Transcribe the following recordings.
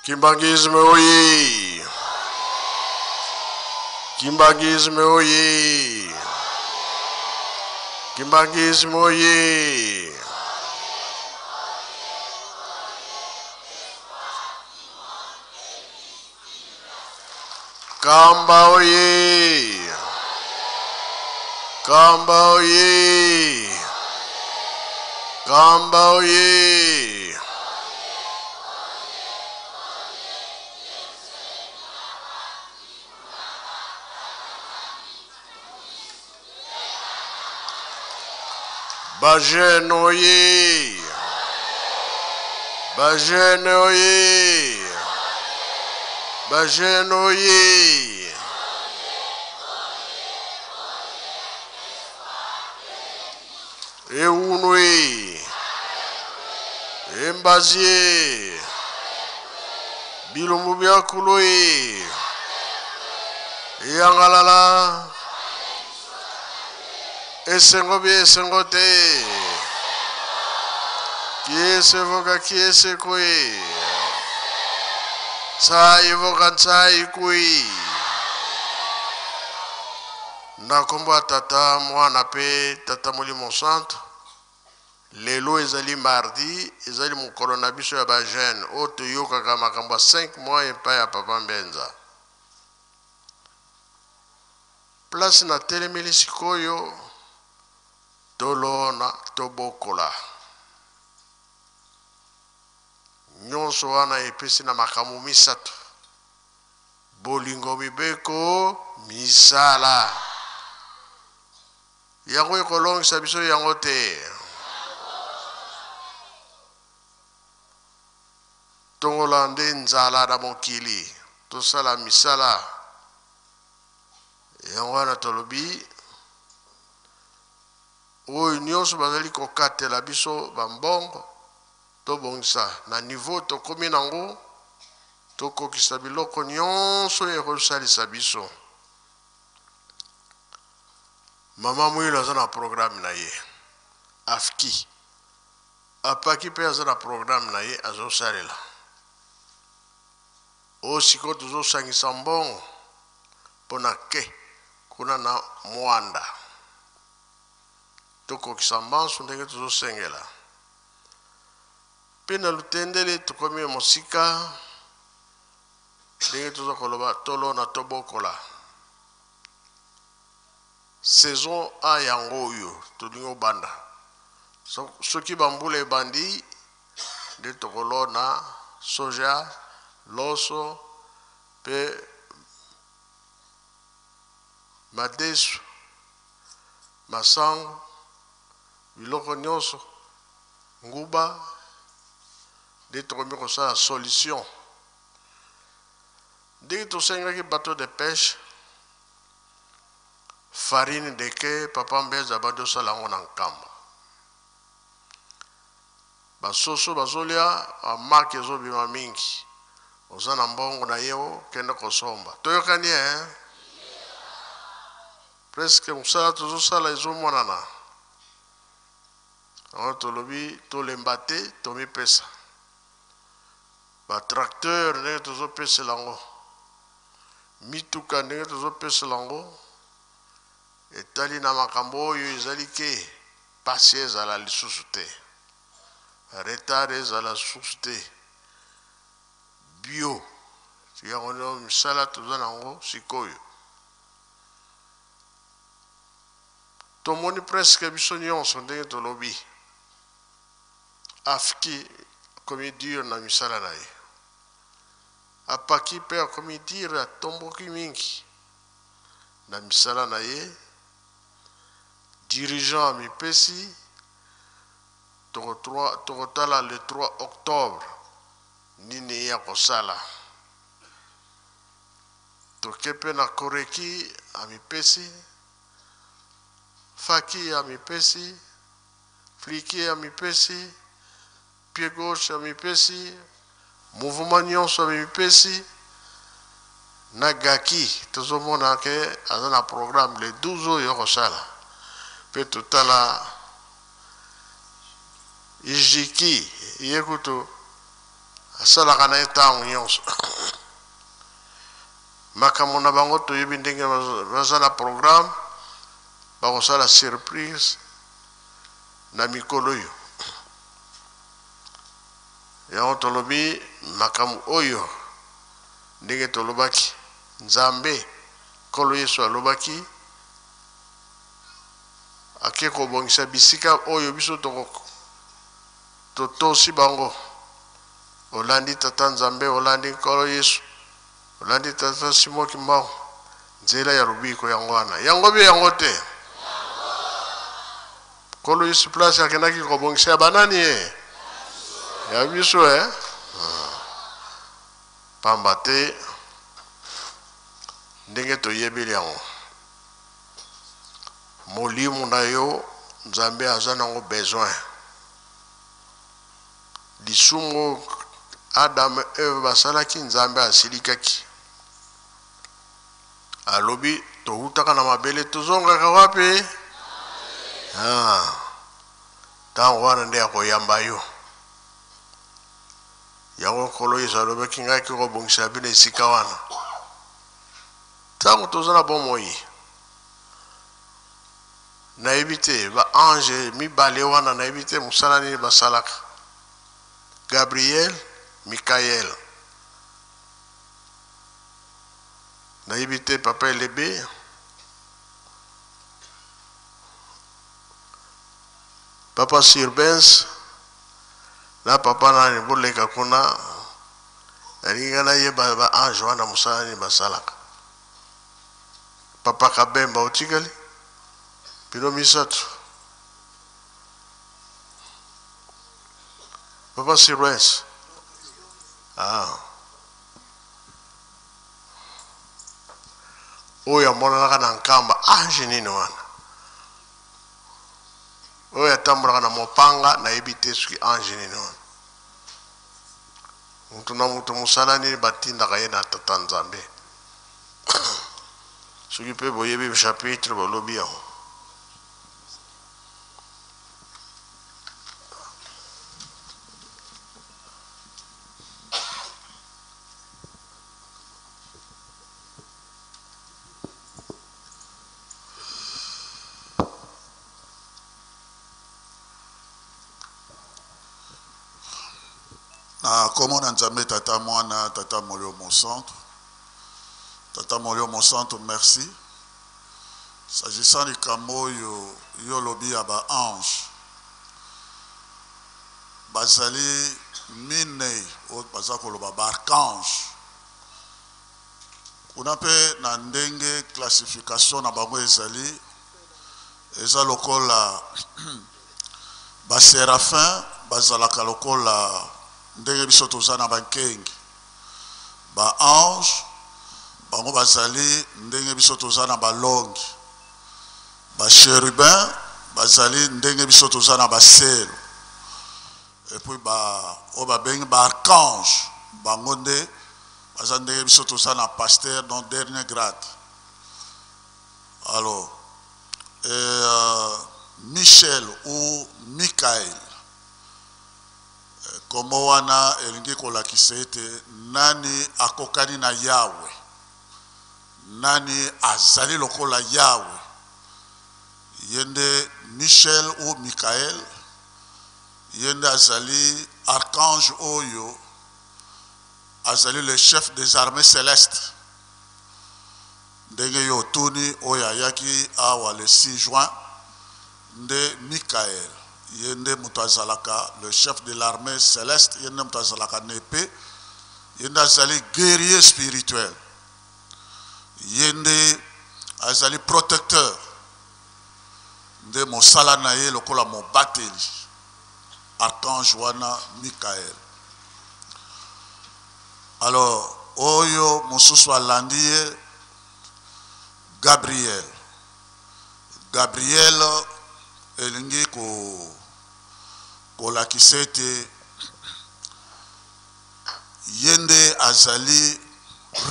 Kimbanguisme oye! Kimbanguisme oye! Kimbanguisme oye! Kamba oye! Kamba oye! Kamba oye! Bajeune oye! Bajeune oye! Bajeune oye! Eunwe! Embazie! Bilumbu bya kuloye! Eyangalala! Esengo bi esengo te! Kiese voka kiese kwe! Tsai voka tsai kwe! Na kombo ya Tata, Mwana pe Tata Molimo Santu. Lelo ezali mardi, ezali mokolo na biso ya ba jeunes oyo toyokaka makambo ya 5 mois epai ya Papa Mbenza. Place na telemeli sikoyo, tolona tobokola. Nyonso wana epesi na makambo misato. Bolingo, mibeko, misala. Yango ekolongisa biso yango te. Tongola nde nzala na mokili, tosala misala. Yango wana tolobi oyo nyonso bazali kokatela biso bambongo, tobongisa na niveau tokomi nango, tokokisa biloko nyonso oyo ekosalisa biso. Mama Mwilu aza na programme na ye, afki apaki mpe aza na programme na ye azosalela. Oyo sikoyo tozosangisa mbongo mpona ke kuna na Mwanda tokokisa mbansu ndenge tozosengela. Mpe na Lutendele tokomi mosika ndenge toza koloba tolona tobokola. Saison A yango oyo tolingi obanda. Soki bambula ebandi nde tokolona soja, loso pe madesu, masango, biloko nyonso, nguba, nde tokomi kosala solution. Ndenge tosengaki bateau de pêche, farine deke Papa Mbenza abandi osala yango na Nkamba. Basoso bazolia, bamaki ezobima mingi. Oza na mbongo na ye okende kosomba. Toyokani eh? Presque mosala tozosala ezomonana. Yango tolobi tolemba te, tomipesa. Ba tracteur ndenge tozopesela yango, mituka ndenge tozopesela yango, etali na makambo oyo ezali ke pasi ezala lisusu te, retard ezala lisusu te, bio yango nde misala toza nango sikoyo. Tomoni presque biso nyonso ndenge tolobi afki akomi dur na misala na ye, apaki pe akomi dur, atomboki mingi na misala na ye. Dirigeant amipesi, tokotala le 3 octobre nini ye akosala. Toke pe na Koreki amipesi, Faki amipesi, Fliki amipesi, pied gauche amipesi, mouvement nyonso amipesi. Na Gaki tozomona ke aza na programme le 12 oyo akosala. Pe totala Ijiki ye kutu Asalaka na ye ntango nyonso. Makambo na bango toyebi ndenge baza na programme, bakosala surprise na mikolo oyo. Yango tolobi makambo oyo ndenge tolobaki Nzambe Nkolo Yesu alobaki ake kobongisa bisika oyo biso toko totosi bango. Olandi Tata Nzambe, olandi Nkolo Yesu, olandi Tata Simon Kimbangu, nzela ya lobiko yango wana. Yango bie yango te? Nkolo Yesu place akendaki kobongisa ya banani ye? Ya biso eh? Pamba te ndenge toyebeli yango molimo na yo Nzambe aza nango besoin. Lisumu Adam Eve basalaki Nzambe asilikaki. Alobi towutaka na mabele tozongaka wapi? Ah. Ntango wana nde akoyamba yo. Yango Nkolo Yesu alobaki ngai ke kobongisela bino esika wana. Ntango toza na bomoi, nayebi te ba ange mibale wana, nayebi te mosala nini basalaka. Gabriel, Mikael. Nayebi te papa Elebe. Papa Sirbens na papa nani boleka kuna nalingi nga nayeba ba ange wana mosala nini basalaka. Papa Kabemba otikali bino misato. Papa Sirbens ah. Oyo amonanaka na Nkamba ange nini wana? Oyo atambolaka na mopanga nayebi te soki ange nini wana. Mutu na mutu mosala nini batindaka ye na tata Nzambe. Soki pe boyebi chapitre bolobi yango. Na kombo na Nzambe Tata Mwana Tata Molimo Mosantu Tata Molimo Mosantu merci s'agissant likambo oyo yo olobi ya ba ange bazali minei oyo baza koloba ba archange Kuna mpe na ndenge classification na bango ezali, eza lokola ba seraphins bazalaka lokola ndenge biso toza na ba nkengi. Ba anges bango bazali ndenge biso toza na balongi. Ba cherubins bazali ndenge biso toza na baselo. Et puis ba oyo babengi ba archanges bango nde baza ndenge biso toza na pasteur donc dernier grade. Alors et, euh, Michel ou Michael euh, kombo wana elingi kolakisa ete nani akokani na Yahweh, nani azali lokola Yahweh. Ye nde Michel ou Michael, ye nde azali archange oyo azali le chef des armées celestes. Ndenge yo otuni oyo ayaki awa le 6 juin nde Michael, ye nde moto azalaka le chef de l'armée celeste, ye nde moto azalaka na epee, ye nde azali guerrier spirituel. Ye nde azali protecteur, nde mosala na ye lokola mobateli, archange wana Michael. Alors oyo mosusu alandi ye Gabriel. Gabriel elingi ko kolakisa ete Ye nde azali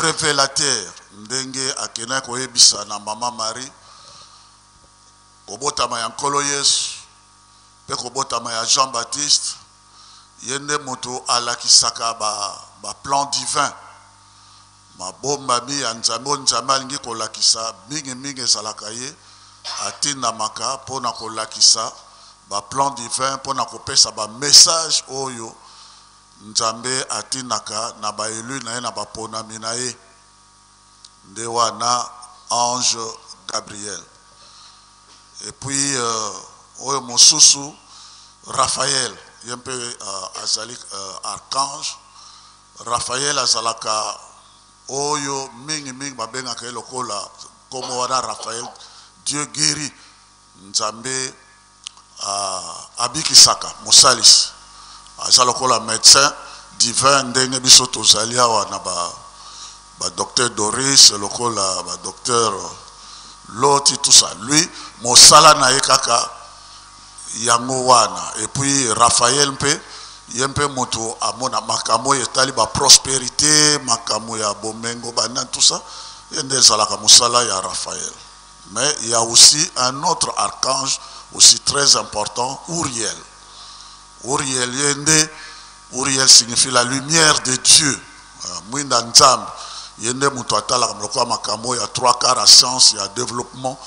revelateur ndenge akendaki koyebisa na mama Marie kobotama ya Nkolo Yesu mpe kobotama ya Jean Baptiste. Ye nde moto alakisaka ba, ba plan divin, mabombami ya Nzambe oyo Nzambe alingi kolakisa. Mingi mingi ezalaka ye atindamaka mpo na kolakisa ba plan divin, mpo na kopesa ba message oyo Nzambe atindaka na ba elu na ye, na baponami na ye. Nde wana ange Gabriel. Et puis euh, oyo mosusu Raphaël, ye mpe euh, azali euh, archange. Raphaël azalaka oyo mingi mingi babengaka ye lokola nkombo wana Raphaël, Dieu guérit, Nzambe uh, abikisaka, mosalisi. Aza lokola médecin divin ndenge biso tozali awa na ba ba docteur Doris, lokola ba docteur Loti, tout ça. Lui, mosala na ye kaka yango wana. Et puis Raphaël mpe, ye mpe moto amona makambo oyo etali ba prospérité, makambo ya bomengo, bana, tout ça, ye nde ezalaka mosala ya Raphaël. Mais il y a aussi un autre archange aussi très important, Uriel. Uriel ye nde, Uriel signifie la lumière de Dieu. Mwinda Nzambe. Ye nde moto atalaka lokola makambo ya trois quarts ya science ya développement,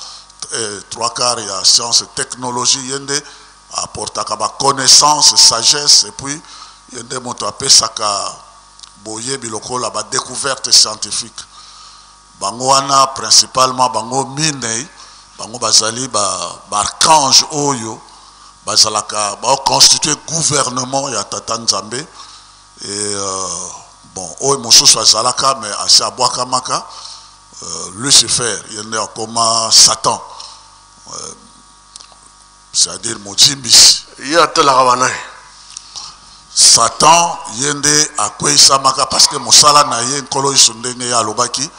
trois quarts ya science et technologie. Ye nde apportaka ba connaissance, sagesse, et puis ye nde moto apesaka boyebi lokola ba découverte scientifique. Bango wana principalement bango minei, bango bazali ba archange oyo bazalaka ba constituer gouvernement ya tata Nzambe. Et bon, oyo mosusu azalaka mais asi abwakamaka, Lucifer, ye nde akoma Satan, c'est-à-dire mozimbisi. Ye atelaka banani? Satan ye nde akweyisamaka parce que mosala na ye, Nkolo Yesu ndenge ye alobaki,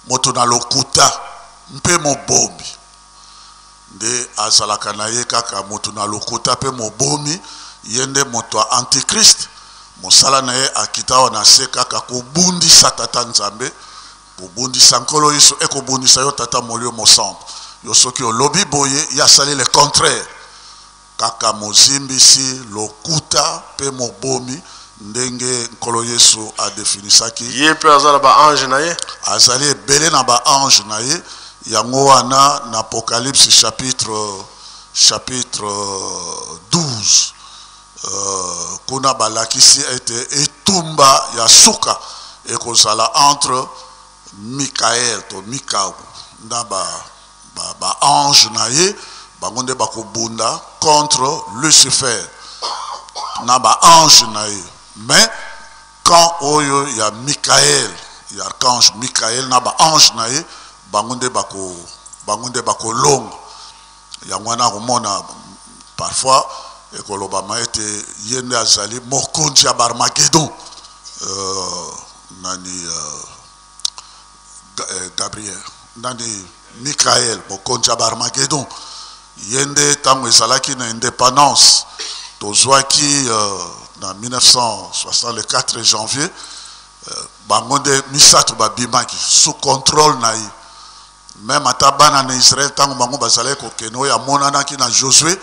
moto na lokuta mpe mobomi, nde azalaka na ye kaka moto na lokuta mpe mobomi. Ye nde moto ya antichrist, mosala na ye akita awa na se kaka kobundisa tata Nzambe, kobundisa Nkolo Yesu, ekobundisa yo tata Molio Mosantu. Yo soki olobi boye, ye asali le contraire, kaka mozimbisi, lokuta mpe mobomi, ndenge Nkolo Yesu adefinisaki. Ye mpe aza na ba ange na ye? Azali ebele na ba ange na ye. Yango wana na Apocalypse chapitre 12, kuna balakisi ete etumba ya suka ekozala entre Michael to Mikau na ba ange na ye. Bango nde bakobunda contre Lucifer na ba ange na ye. Mais quand oyo ya Michael, ya archange Michael na ba ange na ye, bango nde bakolonga. Yango wana komona parfois ekolobama ete ye nde azali mokonzi ya Barmagedon, nani, Gabriel, nani, Michael, mokonzi ya Barmagedon. Ye nde ntango ezalaki na indépendance tozwaki na 1964 janvier, bango nde misato babimaki sous contrôle na ye. Même ata bana na Israël ntango bango bazalaki kokende, oyo amonanaki na Josué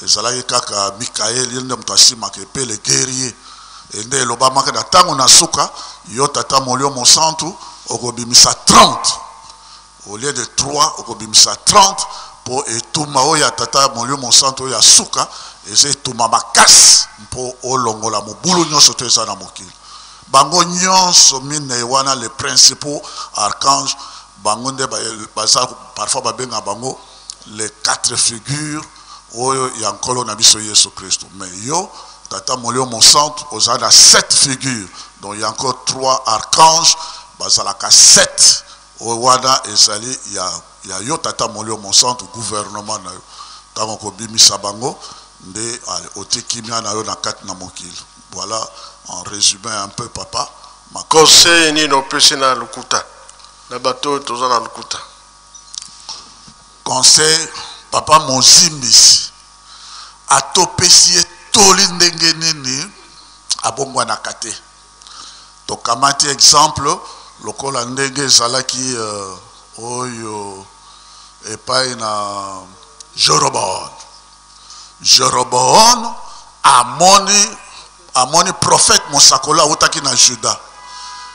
ezalaki kaka Mikael, ye nde moto asimaka epe, le guerrier. E nde elobamaki na ntango na suka, yo tata Molio Mosantu okobimisa 30 au lieu de 3, okobimisa 30 mpo etumba oyo ya tata Molio Mosantu oyo ya suka eza etumba makasi mpo olongola mobulu nyonso to eza na mokili. Bango nyonso minei wana, les principaux archanges, bango nde baza, parfois babenga bango les quatre figures oyo ya Nkolo na biso Yesu Kristo. Mais yo tata Molio Mosantu oza na 7 figures, donc il y a encore 3 archanges, bazalaka 7. Oyo wana ezali ya yo tata Molio Mosantu, gouvernement na yo. Ntango kobimisa bango nde otie kimia na yo na kati na mokili. Voilà en résumé un peu, papa. Conseil nini opesi na lokuta, na bato oyo toza na lokuta? Conseil, papa, mozimbisi atopesi ye toli ndenge nini abongwanaka te. Tokamati exemple lokola ndenge ezalaki oyo epai na Jeroboam. Jeroboam amoni amoni prophète mosakoli awutaki na Juda.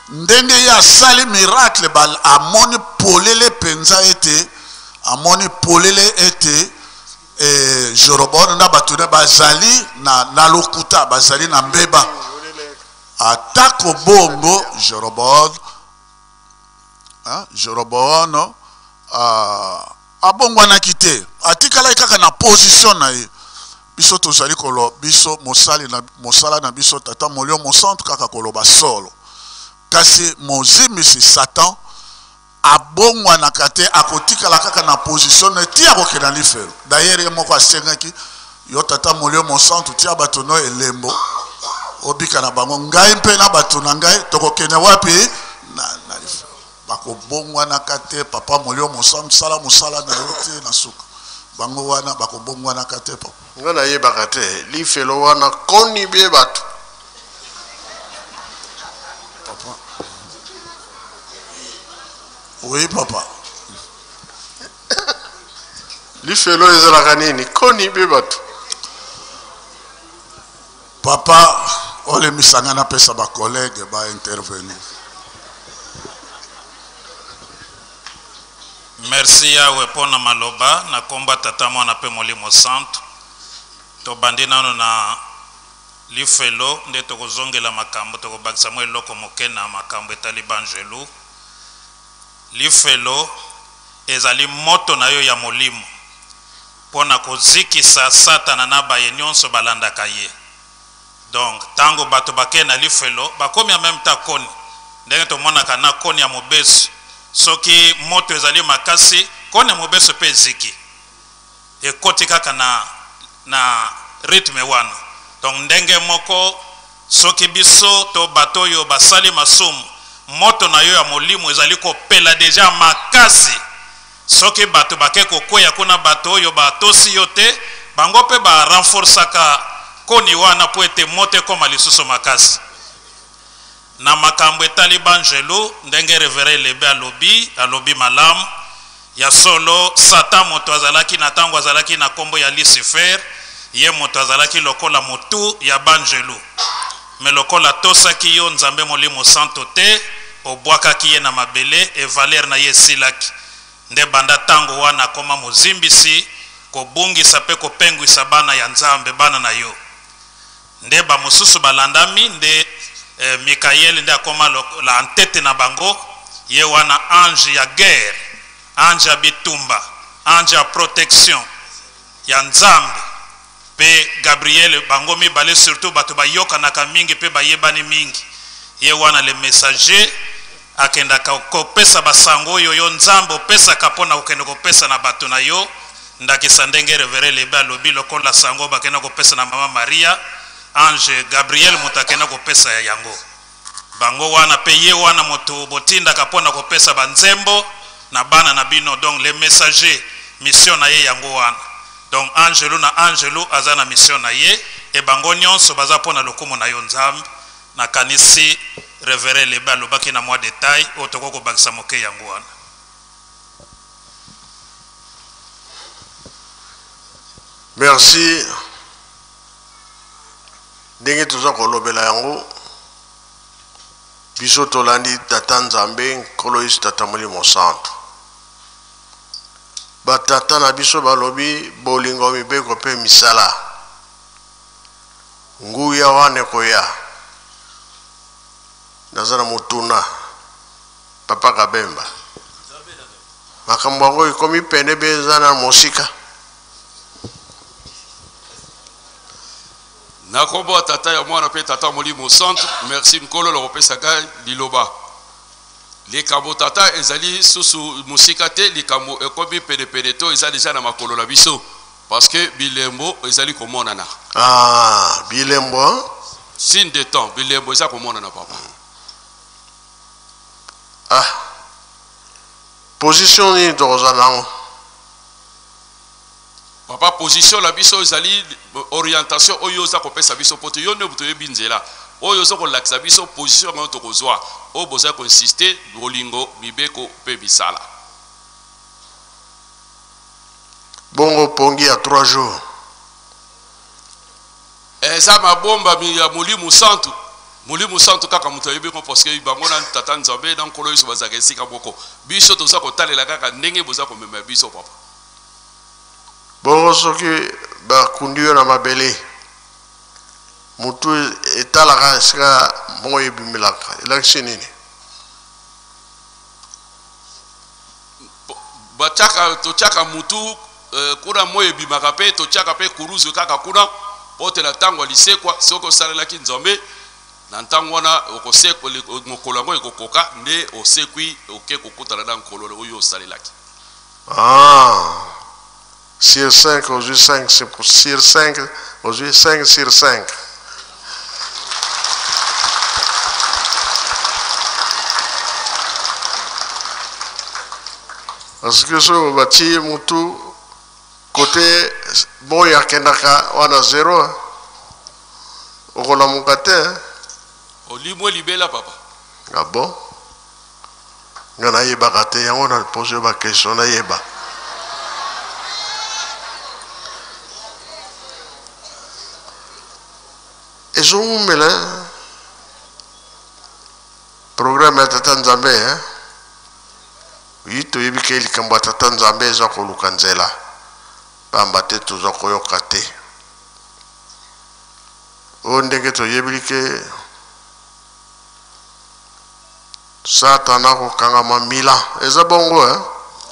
Ndenge ye asali miracle, ba, amoni polele mpenza ete, amoni polele ete e, Jeroboam na bato ne bazali na, na lokuta, bazali na mbeba. Atako bongo Jeroboam, hein, Jeroboam uh, abongwanaki te, atikalaki kaka na position na ye. Biso tozali kolo biso mosali na mosala na biso tata molio mosantu kaka koloba solo, kasi mozimbisi Satan abongwanaka te, akotikala kaka na position na ye ti akokende na lifelo. D'ailleurs ye moko asengaki yo tata molio mosantu tia bato no elembo obika na bango, ngai mpe na bato na ngai tokokende wapi? Na, na lifelo. Bakobongwanaka te papa molio mosantu, sala mosala na yo te na suka. Bango wana bakobongwanaka te papa. Nga nayebaka te lifelo wana koni bie bato. Papa. Oui papa. Lifelo ezalaka nini? Koni bie bato. Papa olembisa nga napesa ba collègues ba intervenir. Merci Yahweh mpo na maloba na kombo ya Tata, Mwana mpe Molimo Santu. Tobandi nano na lifelo nde tokozongela makambo, tokobakisa mwa eloko moke na makambo etali banjelu. Lifelo ezali moto na yo ya molimo mpo na kozikisa Satana na baye nionso balandaka ye. Donc tango bato bakei na lifelo bakomi en meme temps koni, ndenge tomonaka na koni ya mobesu, soki moto ezali makasi koni ya mobesu mpe eziki, ekoti kaka na na rythme wana. Donc ndenge moko soki biso to bato oyo basali masumu, moto na yo ya molimo ezali kopela deja makasi. Soki bato bake kokweya kuna, bato oyo batosi yo te, bango mpe ba renforcaka koni wana mpo ete moto ekoma lisusu makasi. Na makambo etali banjelu, ndenge Reverend Elebe alobi, alobi malamu. Ya solo, Satan moto azalaki na tango azalaki na kombo ya Lucifer, ye moto azalaki lokola motu ya banjelu. Mais lokola atosaki yo Nzambe Molimo Santo te, obwakaki ye na mabele et valeur na ye esilaki. Nde banda tango wana akoma mozimbisi, kobungisa pe kopengwisa bana ya Nzambe, bana na yo. Nde ba mosusu balandami nde eh, Mikael nde akoma la en tete na bango, ye wana ange ya guerre, ange ya bitumba, ange ya protection ya Nzambe. Pe Gabriel, bango mibale surtout bato bayokanaka mingi pe bayebani mingi. Ye wana le messager akendaka kopesa ba sango oyo yo Nzambe opesaka pona kokende kopesa na bato na yo, ndakisa ndenge Reverend Lebe alobi lokola sango oyo bakenda kopesa na mama Maria, ange Gabriel moto akenda kopesa yango. Bango wana pe ye wana moto botindaka pona kopesa ba nzembo na bana na bino, donc le messager mission na ye yango wana. Donc angelu na angelu aza na mission na ye et bango nionso baza pona lokumu na yo Nzambe. Nakanisi Reverend Elebe alobaki na mwa detail oyo tokoki kobakisa moke yango wana. Merci. Ndenge toza kolobela yango, biso tolandi Tata Nzambe, Nkolo Yesu, Tata Molimo Santu. Ba tata na biso balobi bolingo, mibeko mpe misala. Nguya wana ekoya. Naza na motuna, Papa Kabemba. Makambo yango ekomi pene be eza na mosika? Na kombo ya Tata, ya Mwana mpe Tata Molimo Santu, merci Nkolo na kopesa ngai liloba. Likambo Tata ezali susu mosika te, likambo ekomi penepene to eza deja na makolo na biso parce que bilembo ezali komonana. Ah, bilembo hein? Signe de temps, bilembo eza komonana papa. Ah, position nini tokozala nango? Papa, position na biso ezali orientation oyo oza kopesa biso po te yo nde moto oyebi nzela oyo oza kolakisa biso position yango tokozwa oyo bozali ko insister bolingo, mibeko pe misala. Bongo pongi ya 3 jours. Eza mabombami ya Molimo Santu. Molimo Santu kaka moto ayebi yango, parce que bango na Tata Nzambe na Nkolo Yesu bazalaka esika moko. Biso toza kotalela kaka ndenge boza komema biso, papa. Bongo soki bakundi yo na mabele, mutu etalaka esika moi ebimelaka, elakisi nini? Batiaka, totiaka mutu kuna moi ebimaka, mpe totiaka mpe kuruzu kaka kuna, mpo te na ntango ya lisekwa, soki osalelaki Nzambe na ntango wana, okosekwa, mokolo yango ekokoka nde osekwi, oke kokutana na Nkolo oyo osalelaki. Ah, sur 5 ozwi 5 sur 5, ozwi 5 sur 5. Parce que soki batie mutu kote boy akendaka wana 0, okolamuka te. Olimwe libela, papa. Ah bon, nga nayebaka te yango, na pose yo baquestion, nayeba. Ezowumela programme ya Tata Nzambe, eh? Yi toyebi ke likambo ya Tata Nzambe eza koluka nzela, pamba te toza koyoka te. Oyo ndenge toyebili ke Satana akokangama milan, eza bongo, eh?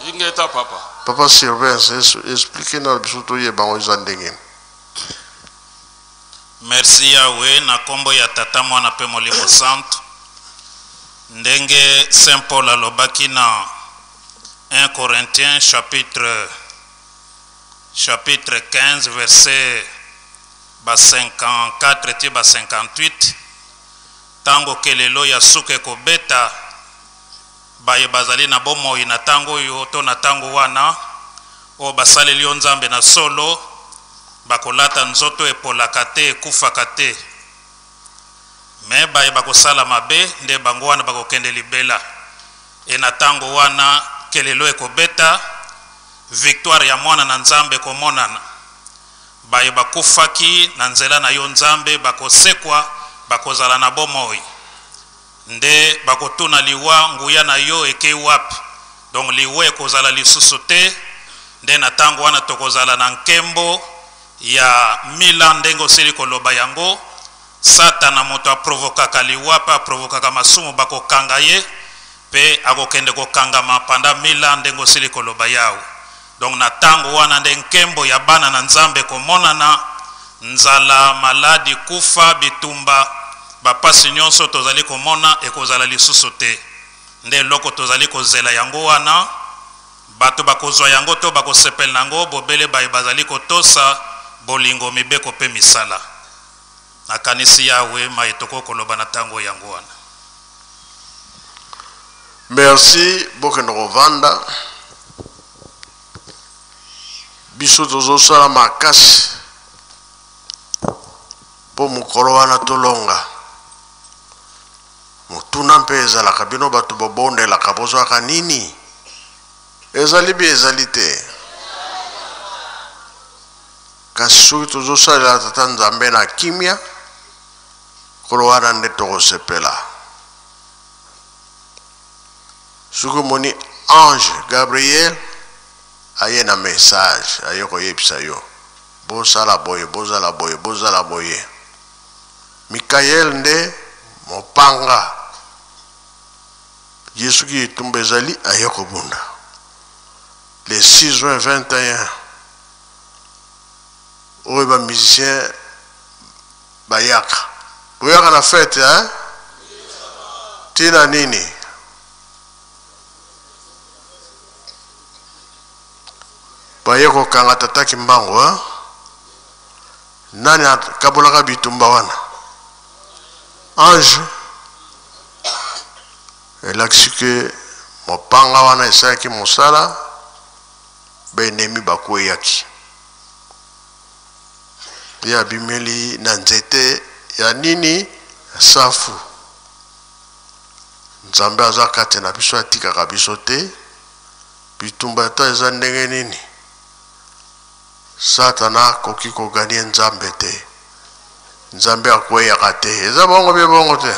Ingeta, papa. Papa Sylvain, explique na biso toyeba yango eza ndenge nini. Merci Yawe. Na nkombo ya Tata, Mwana mpe Molimo Santu, ndenge Saint Paul alobaki na 1 Corinthiens chapitre 15, verset ba 54 ti ba 58, ntango kelelo ya suka ekobeta, baye bazali na bomoi na ntango oyo to na ntango wana, oyo basaleli yo Nzambe na solo, bakolata nzoto epolaka te, ekufaka te. Me baye bakosala mabe nde bango wana bakokende libela. E na ntango wana kelelo ekobeta, victoire ya mwana na Nzambe ekomonana. Baye bakufaki na nzela na yo Nzambe bakosekwa, bakozala na bomoi. Nde bakotuna liwa: "Nguya na yo ekei wapi?" Donc liwa ekozala lisusu te. Nde na ntango wana tokozala na nkembo ya mila, ndenge osili koloba yango. Satana, moto aprovokaka liwa mpe aprovokaka masumu, bakokanga ye mpe akokende kokangama panda mila, ndenge osili koloba, Yawe. Donc na ntango wana nde nkembo ya bana na Nzambe komonana. Nzala, maladi, kufa, bitumba, bapasi nyonso tozali komona ekozala lisusu te. Nde eloko tozali kozela yango wana. Bato bakozwa yango to bakosepela yango bobele baye bazali kotosa bolingo, mibeko mpe misala. Nakanisi, Yawe, maye tokoki koloba na ntango yango wana. Merci. Bokende kovanda. Biso tozosala makasi mpo mokolo wana tolonga. Motuna mpe ezalaka: bino bato bobondelaka, bozwaka nini? Ezali bi ezali te, kasi soki tozosalela Tata Nzambe na kimia, kolo wana nde tokosepela. Soki omoni ange Gabriel aye na message, aye koyebisa yo: bosala boye, bozala boye, bozala boye. Mikael nde mopanga ye, soki etumba ezali, aye kobunda. Le 6 juin 21 oyo, bamusicien bayaka, boyaka na fête, hein? Ntina nini baye kokanga Tata Kimbangu, hein? Nani akabolaka bitumba wana? Ange. Elakisi ke mopanga wana esalaki mosala, baennemi bakweyaki. Ye abimeli na nzete ya nini? Safu. Nzambe aza kati na biso, atikaka biso te. Bitumba ata eza ndenge nini, Satana akoki kogagner Nzambe te. Nzambe akweyaka te. Eza bongo mpe bongo te.